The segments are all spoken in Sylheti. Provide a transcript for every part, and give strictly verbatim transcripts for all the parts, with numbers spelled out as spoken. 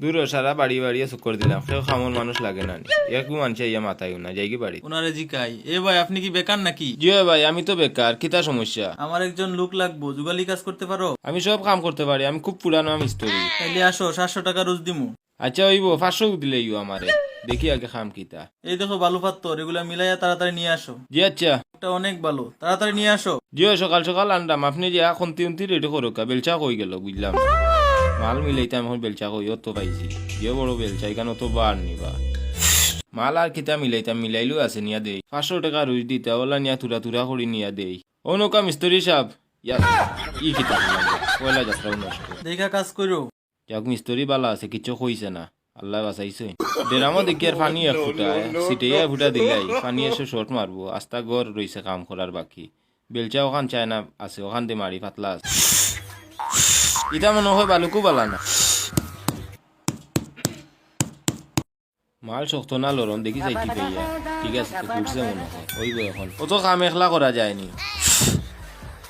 দূর হ, সারা বাড়ি বাড়িয়ে চক্কর দিলাম, কেউ কামর মানুষ লাগে না নি। একগু মানষে আইয়া মাতাইও না, যাইগি বাড়িত। ওনারে জিকাই, "এ ভাই, আপনি কি বেকার নাকি?" "জি অয় ভাই, আমি তো বেকার, কিতা সমস্যা?" "আমার একজন লোক লাগবো, জুগালি কাজ করতে পারো?" "আমি সব কাম করতে পারি, আমি খুব পুরানা মিস্ত্রি।" "তাইলে আসো, সাতশো টাকা রোজ দিমু।" "আচ্ছা অইবো, পাঁচশো দিলেইও আমারে, দেখি আগে কাম কিতা।" "এই দেখো বালু পাত্তর, এগুলা মিলাইয়া তাড়াতাড়ি নিয়ে আসো।" "জি আচ্ছা।" "এটা অনেক ভালো, তাড়াতাড়ি নিয়ে আসো।" "জি অয়, সকাল সকাল আনরাম, আপনে যে কন্তি উন্তি রেডি করউক্কা, বেলচা কই গেল বুঝলাম না। মাল মিলাইতাম অখন বেলচা কই, অত পাইছি। যে বড় বেলচা, ইখান অত বার নিবা। মাল আর কিতা মিলাইতাম, মিলাইলেও আছে নিয়া দেই। পাঁচশো টাকা রুজ দিতা, ওলা নিয়া তুরা তুরা করি নিয়া দেই।" "অউ নউক্কা মিস্ত্রি সাব।" "ইয়া, ই কিতা করলাম? পয়লা যাত্রাও নষ্ট।" "দেখা কাজ করো।" যাক, মিস্ত্রি বালা আছে, কিচ্ছু কইছে না, আল্লায় বাঁচাইছে। ড্রামো দেখি আর পানি এক ফুটা, ছিটাইয়া ফুটা দিলাই, পানি এসে শর্ট মারবো। আস্তা ঘর রইছে কাম করার বাকি। বেলচা ওখান চায় না আছে, ওখান দি মারি পাতলা আছে। ইটা মনে হয় বালুকু বালা না। মাল শক্ত না লরম, দেখি চাইতে পাইয়া। ঠিক আছে, তো ফুটছে মনে হয়। অইবো অখন। অত কাম একলা করা যায়নি।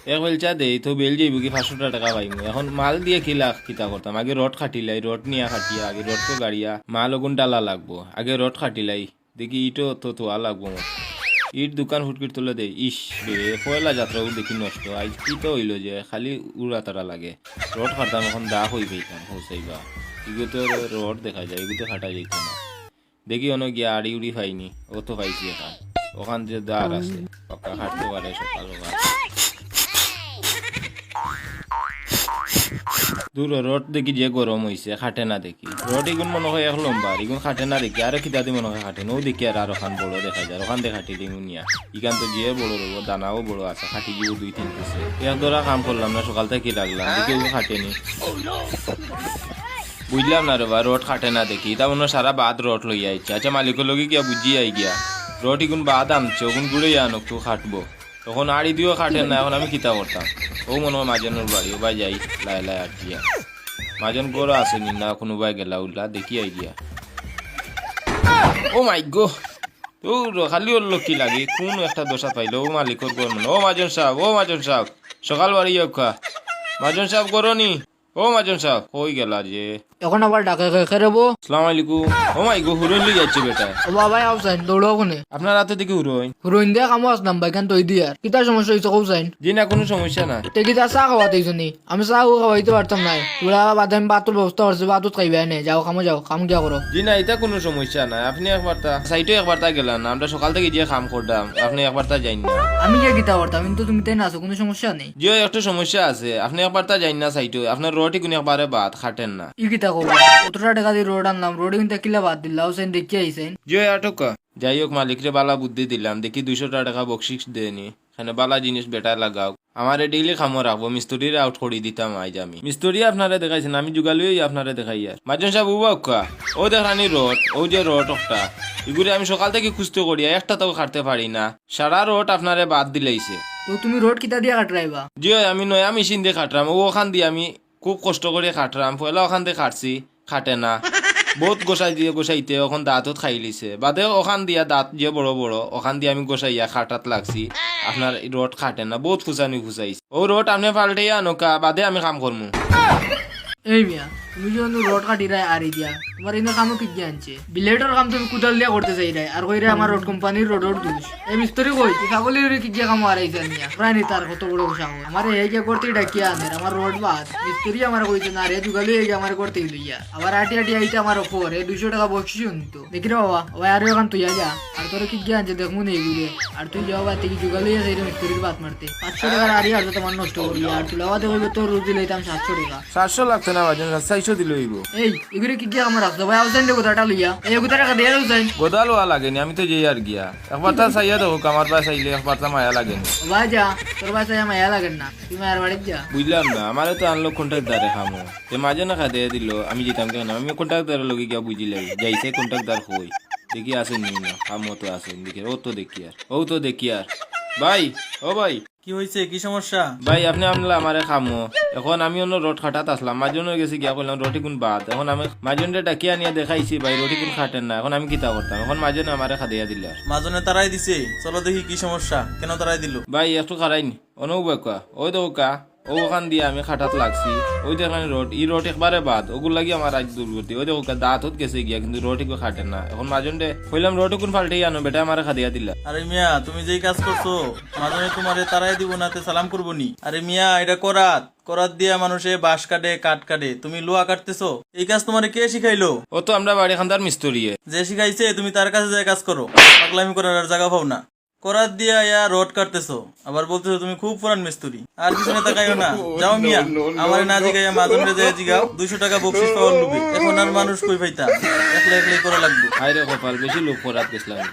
এক বেলচা দেই, তো বেল যাইবো কি পাঁচশো টাকা পাইমু। অখন মাল দিয়া কিলা কিতা করতাম? আগে রড কাটিলাই, রড নিয়া কাটিয়া, আগে রড তো গাড়িয়া, মাল অগুন ডালা লাগবো। আগে রড কাটিলাই, দেখি ইটও তো থুয়া লাগবো মনে। ইট দুকান ফুটকির তলে দেই। ইস রে, পয়লা যাত্রাও দেখি নষ্ট। আইজ কিতা অইলো যে, খালি উড়াতাড়া লাগে। রড কাটতাম, অখন দা কই পাইতাম, পৌঁছাইবা। ইগু তো রড দেখা যায়, ইগু তো কাটা যাইতো না। দেখি অনো গিয়া আড়ি উড়ি পাইনি, অউ তো পাইছি অখান। অখান যে দার আছে, পাক্কা কাটতে পারে সকাল সকাল। দূর, রড দেখি যে গরম অইছে, কাটে না দেখি। রড ইগুন মনে হয় এক লম্বা, ইগুন কাটে না দেখি, আরো কিতা দি মনে হয় কাটে না। অউ দেখি আর, আর অখান বড় দেখা যায়, অখান দি কাটি দিমু নিয়া। ইখান তো যে বড় রইবো, দানাও বড় আছে, কাটি দিবো দুই তিন পিসে। এক ধরা কাম করলাম না, সকাল থাকি লাগলাম, দেখি অউ কাটেনি। বুঝলাম না রে বা, রড কাটে না দেখি। ইতা মনে হয় সারা বাদ রড লইয়া আইছে। আচ্ছা, মালিকর লগে গিয়া বুঝি আই গিয়া। রড ইগুন বাদ আনছে, অগুন ঘুরে আনউক তো কাটবো। অখন আড়ি দিও কাটের না, অখন আমি কিতা করতাম? অউ মনে হয় মাজনর বাড়ি, অউ বায় যাই, লাই লাই আটিয়া। মাজন ঘরো আছে নি না, কুনুবায় গেলা উল্লা, দেখি আই গিয়া। ও মাই গো, ও খালি অর লগে কি লাগে, কুন একটা দশা পাইলো, অউ মালিকর ঘর মনে। ও মাজন সাব, ও মাজন সাব, সকাল বাড়ি যাউক্কা। মাজন সাব ঘরো নি? ও মাজন সাব, কই গেলা যে? অখন আবার ডাকে কে, কে রে বো? আসসালামু আলাইকুম। ও মাই গো, হুরইন লই যাইছে বেটা। ও বাবা, আও চাইন, দৌড়াও কোনে? আপনার আতো দেখি হুরইন। হুরইন দিয়া কামো আসলাম, বাইখান থই দিয়ার। কিতা সমস্যা অইছে, কও চাইন? জি না, কুনু সমস্যা নাই। তে কিতা চা খাওয়াত আইছো নি? আমি চা খাওয়াইতে পারতাম নায়। তোরা বাদে আমি ভাতর ব্যবস্থা করছি, ভাতও খাইবায় নে। যাও, কামো যাও, কাম গিয়া করো। জি না, ইতা কুনু সমস্যা নাই। আপনে একবারতা সাইটো একবারতা গেলা না, আমরা সকাল থাকি যে কাম কররাম, আপনে একবারতা যাইন না। আমি গিয়া কিতা করতাম? কিন্তু তুমি তাইন আছো, কুনু সমস্যা নাই। জি অয়, একটু সমস্যা আছে। আপনে একবারতা যাইন না সাইটো, আপনার রড ইগুন একবারে বাদ, কাটের না। ই কিতা কও? অতটা টেকা দি রড আনলাম, রড ইগুন কিলা বাদ দিলা, অউ চাইন দেখিয়া আইছাইন। জি অয়, আটকা। যাই হউক, মালিকরে বালা বুদ্ধি দিলাম, দেখি দুইশো টেকা বকশিস দেয়নি। কেনে বালা জিনিস বেটায় লাগাউক। আমারে ডেইলি কামো রাখবো, মিস্ত্রিরে আউট করি দিতাম আইজ আমি। মিস্ত্রি আপনারে দেখাইছে না, আমি জুগালি অই আপনারে দেখাইয়ার। মাজন সাব, অউ বাউক্কা, অউ দেখরানি রড, অউ যে রড একটা, ইগুরে আমি সকাল থাকি খুজতে করিয়ার, একটা তাও কাটতে পারি না। সারা রড আপনারে বাদ দিলাইছে। তো তুমি রড কিতা দিয়া কাটরায়বা? জি অয়, আমি নয়া মেশিন দি কাটরাম, অউ অখান দি আমি খুব কষ্ট করি কাটরাম, পয়লা অখান দি কাটছি, কাটে না। বউত ঘষাই দিয়া ঘষাইতে অখন দাঁতও খাইলিছে। বাদে অখান দিয়া দাঁত যে বড় বড়, অখান দিয়া আমি ঘষাইয়া কাটাত লাগছি। আপনার রড কাটে না, বউত ফুসানি ফুসাইছে। অউ রড আপনে পাল্টাইয়া আনউক্কা, বাদে আমি কাম করমু। এই মিয়া, তুমি যে অনো রড কাটিরায় আরি দিয়া, তুমার ইনো কামো কিগিয়ে আনছে? ব্লেডর কাম তুমি কুদাল দিয়া করতে চাইরায়, আর কইরায় আমার রড কোম্পানির রডর দোষ। এই মিস্ত্রি কই? তুই ছাগলের কিগিয়ে কামো আরাইছে আনিয়া। প্রায় নি তার কত বড় সাহস। আমারে হে গিয়া করতে ডাকিয়া আনের, আমার রড বাদ। মিস্ত্রি আমারে কইছে না রে, জুগালি হে গিয়া আমারে করতে লইয়া। আবার আটি আটি আইতে আমার খবর, এ দুইশো টেকা বকশিস নিত। দেখি রে বাবা, ওই আরো অখান তুই যা। আর তোরে কিগিয়ে আনছে দেখমু নি এগুলো। আর তুই যাও বা, তুই জুগালি আছে এরে মিস্ত্রির বাত মারতে। পাঁচশো টেকার আরি আর তো তুমার নষ্ট করি। আর তুলাবাদে কইবে তোর রুজি লইতাম সাতশো টেকা। সাতশো লাগতো না মাজন সাব, চাইরশো দিলে অইবো। এই, ইগুরে কিগিয়ে কামো রাখছো ভাই, আও চাইন রে গোদাটা লইয়া। এই গোদাটা দিয়া আও চাইন। গোদা লওয়া লাগেনি, আমি তো যাইয়ার গিয়া। একবারতা চাইয়া দেখউক, আমার বায় চাইলে একবারতা মায়া লাগেনি। ও ভাই যা, তোর বায় চাইয়া মায়া লাগের না, তুই মায়ার বাড়িত যা। বুঝলাম না, আমারে তো আনলো কন্ট্রাক্টদারে কামো। তে মাজনে খেদাইয়া দিলো, আমি যাইতাম কেনে? আমি কন্ট্রাক্টদারর লগে গিয়া বুঝিলাই, যাইছে কন্ট্রাক্টদার কই। দেখি আছে নি না, কামো তো আছে, দেখি, অউ তো দেখিয়ার, অউ তো দেখিয়ার। ভাই, ও ভাই। কি হইছে? কি সমস্যা? ভাই, আপনে আনলা আমারে কামো। অখন আমি অনো রড কাটাত আসলাম, মাজনর গেছে গিয়া কইলাম, "রড ইগুন বাদ।" অখন আমি মাজনরে ডাকিয়া আনিয়া দেখাইছি, ভাই, রড ইগুন কাটের না। অখন আমি কিতা করতাম? অখন মাজনে আমারে খেদাইয়া দিলার। মাজনে তাড়াই দিছে? চলো দেখি কি সমস্যা, কেনে তাড়াই দিলো? ভাই, একটু খাড়াইন। অনো বাউক্কা, অউ দেখউক্কা, অউ ওখান দিয়া আমি খাটাত লাগছি। ওই দেখলাম রড, ই রড একবারে বাদ, ওগুর লাগি আমার আজ দুর্গতি। ওই দেখো, দাঁত হত গেছে গিয়া, কিন্তু রড ইগু খাটে না। এখন মাজনরে কইলাম, "রড কোন ফাল্টে আনো, বেটা আমারে খাদিয়া দিলা।" আরে মিয়া, তুমি যেই কাজ করছো, মাজনে তোমারে তারাই দিব না, তে সালাম করবো নি? আরে মিয়া, এটা করাত, করাত দিয়া মানুষে বাঁশ কাটে, কাঠ কাটে, তুমি লোহা কাটতেছো? এই কাজ তোমারে কে শিখাইলো? ও তো আমরা বাড়ি খান্দার মিস্ত্রিয়ে। যে শিখাইছে, তুমি তার কাছে যায় কাজ করো, পাগলামি করার আর জায়গা পাও না। করাত দিয়া ইয়া রড কাটতেছো, আবার বলতেছো তুমি খুব পুরান মিস্ত্রি। আর পিছনে তাকাইও না, যাও মিয়া। আমারে না জিগাইয়া মাজনরে যায় জিগাও, দুইশো টাকা বকশিস পাওয়ার লোভে। এখন আর মানুষ কই পাইতাম, একলা একলাই করা লাগবো। হায় রে কপাল, বেশি লোভ করাত গেছিলাম।